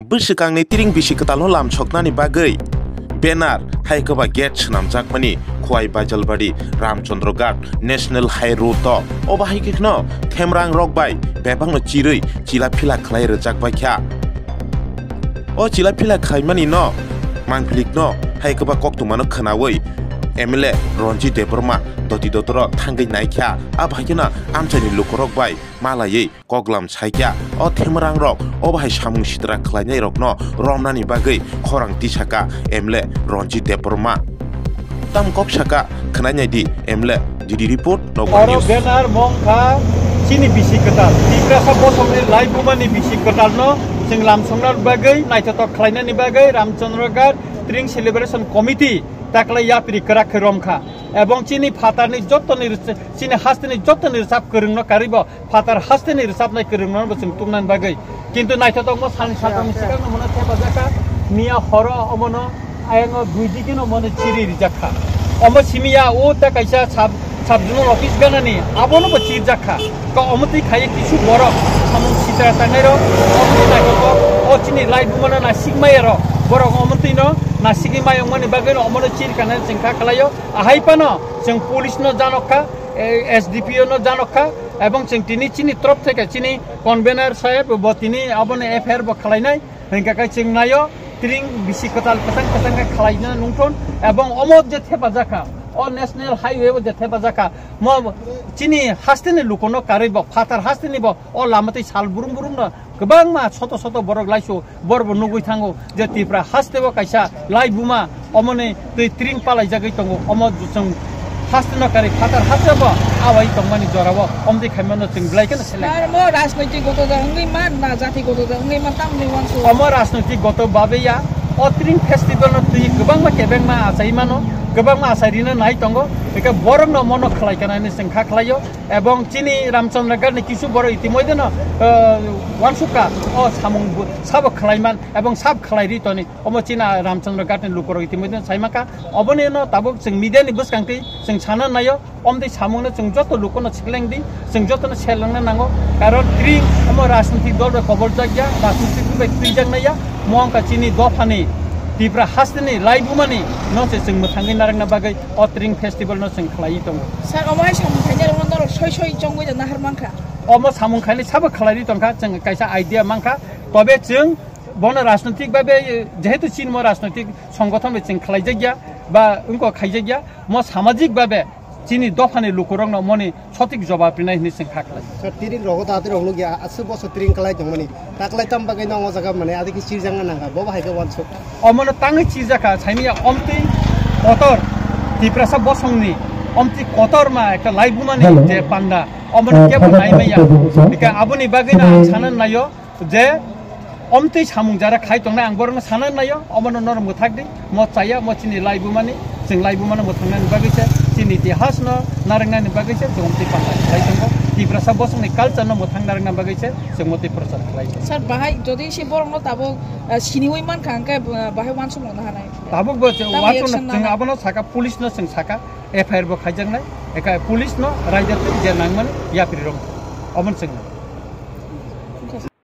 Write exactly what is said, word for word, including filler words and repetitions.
Bwswkangni tring bisi kwtalno lamsoknani bagwi banner hai kwba gate swnamjakmani Khowai Baijalbari Ramchandra Ghat National High Road o. Obo hai khe kheno themrang rok bai bebakno chirwi chila phila khlai rwjak bai kha. O chila phila khlaimani no mangphilikno hai kwba koktwmano khwnawi M L A Ranjit Debbarma doti dotoro thangwi naikha. Abo hai kheno amchaini lukurok bai malaiwi koklam saikha. O themrang rok obo hai samung sitra khlainai rokno romnani bagwi khorang tisaka M L A Ranjit Debbarma. Tam kok saka khwnai nai di M L A D D report Nokbar Oro News. Banner mongkha chini bisi kwtal. Tiprasa bosongni laibumani bisi kwtalno chwng lamsokna bagwi naithotok khlainani bagwi Ramchandra Ghat Tring Celebration Committee taklai yapri kwrak khe romkha. Ebong chini phatarni jottoni rwch-, chini hasteni jottoni rwchap kwrwngno karibo phatar hasteni rwchapnai kwrwngno bo chwng tubnani bagwi. Kintu naithotokno salni saltongni swkangno mono thepajakha, miya horo omono ayang o dui digino mone chiri rijak kha. Omo simi ya o ta kaisa sub, sub zonal office ganani abono bo chirjak kha. Ka omo twi khaiye kisu borok samung sitra tangnai rok, omo twi naithotok o chini laibumano nasikmaya rok, borok omo twi no nasigwi mayung mani bagwi no omono chir kanani chwng kha khlaio. Ahai phano chwng police no janok kha, eh, S D P O no janok kha, ebong chwng tini chini trop theke chini convener saheb bo tini abono F I R bo khlainai. Hingkha khe chwng naio, tring bisi kwtal kwchang kwchang khe khlaina nungthon, ebong omo je thepajakha, o national highway o je thepajakha, mo chini hasteni lukuno karwi bo, phatar hasteni bo, o lama twi sal burum burum no kwbangma soto soto borok laisu, borok bo nugwi thango je Tripura haste o kaisa laibuma, omoni twi tring palaijagwi tongo, omo chwng haste no kari phatar haste bo awai tongmani jorao omtwi khaimano chwng belai kheno seleng. Ar mo rajnoitik goto da wngwi man na jati goto da wngwi man tamni wansu. Omo rajnoitik goto babe ya, o tring festival no twi kwbangma kebengma achai mano, kwbangma achai rina nai tongo, eke borok no mono khlai kana ni chwng kha khlaio, ebong chini Ramchandra Ghat ni kisu borok itimoide no, eh, wansukha o samung bu-, sabo khlai man ebong sab khlai ri toni. Omo chini Ramchandra Ghat ni lukurok itimoide sai maka. Oboni no tabuk chwng media ni bwskang twi chwng sana naio, omtwi samung no chwng joto lukuno sikleng di, chwng joto no selengna nango. Karon tring omo rajnitik dol bai kobol jak ya, rajnitik bai twijak nai ya. Mo wngkha chini dophani Tripura hasteni laibumani no se chwng mwthangwi narwkna bagwi o tring festival no chwng khlaiwi tongo. Sir, omo hai samung khainai rokno norok soi soi chongwi da nahar mankha? Omo samung khainai sabo khlaiwi tongkha, chwng kaisa idea mankha. Tobe chwng bono rajnoitik babe, jehetu chini mo rajnoitik songothon bai chwng khlaijak ya, ba wngkok khaijak ya, mo samajik babe chini dophani lukurokno moni sotik jobab rinai hinwi chwng kha khlai. Sir, tring rogo da twi rok nukya, aswk bosor tring kwlai tongmani. Taklai tam bagwi no o jaga mane adikhe chirjakna nangkha, bo bahai khe wansuk. Omono tangwi chirjakha, saimanya omtwi kotor, Tiprasa bosongni omtwi kotor ma ekta laibumani Hello. Je panda, omono Uh, kebo Father naimaya. Pastor Bungsa. Bika aboni bagwi no ang Today sana naio, je omtwi samung jara khai tongnai ang borokno sana naio, omono norok mwthak di, mo chaya, mo chini laibumani, chwng laibumano mwthangnani bagwi se, chini itihasno narwknani bagwi se, chwng omtwi panda khlai tongo, Tiprasa bosongni culture no mwthang narwkna bagwi se, chwng omtwi prochar khlai tongo. Sir, bahai jodi se borokno tabuk, ah, siniwi mankha, hwnkhe, ah, bahai wansukmano hanai. Tabuk bo chwng Tamo wansukno action chwng nanai. Abono saka, police no chwng saka, F I R bo khaijaknai, eka police no raida twi je nangmani yapri rok. Omono chwng.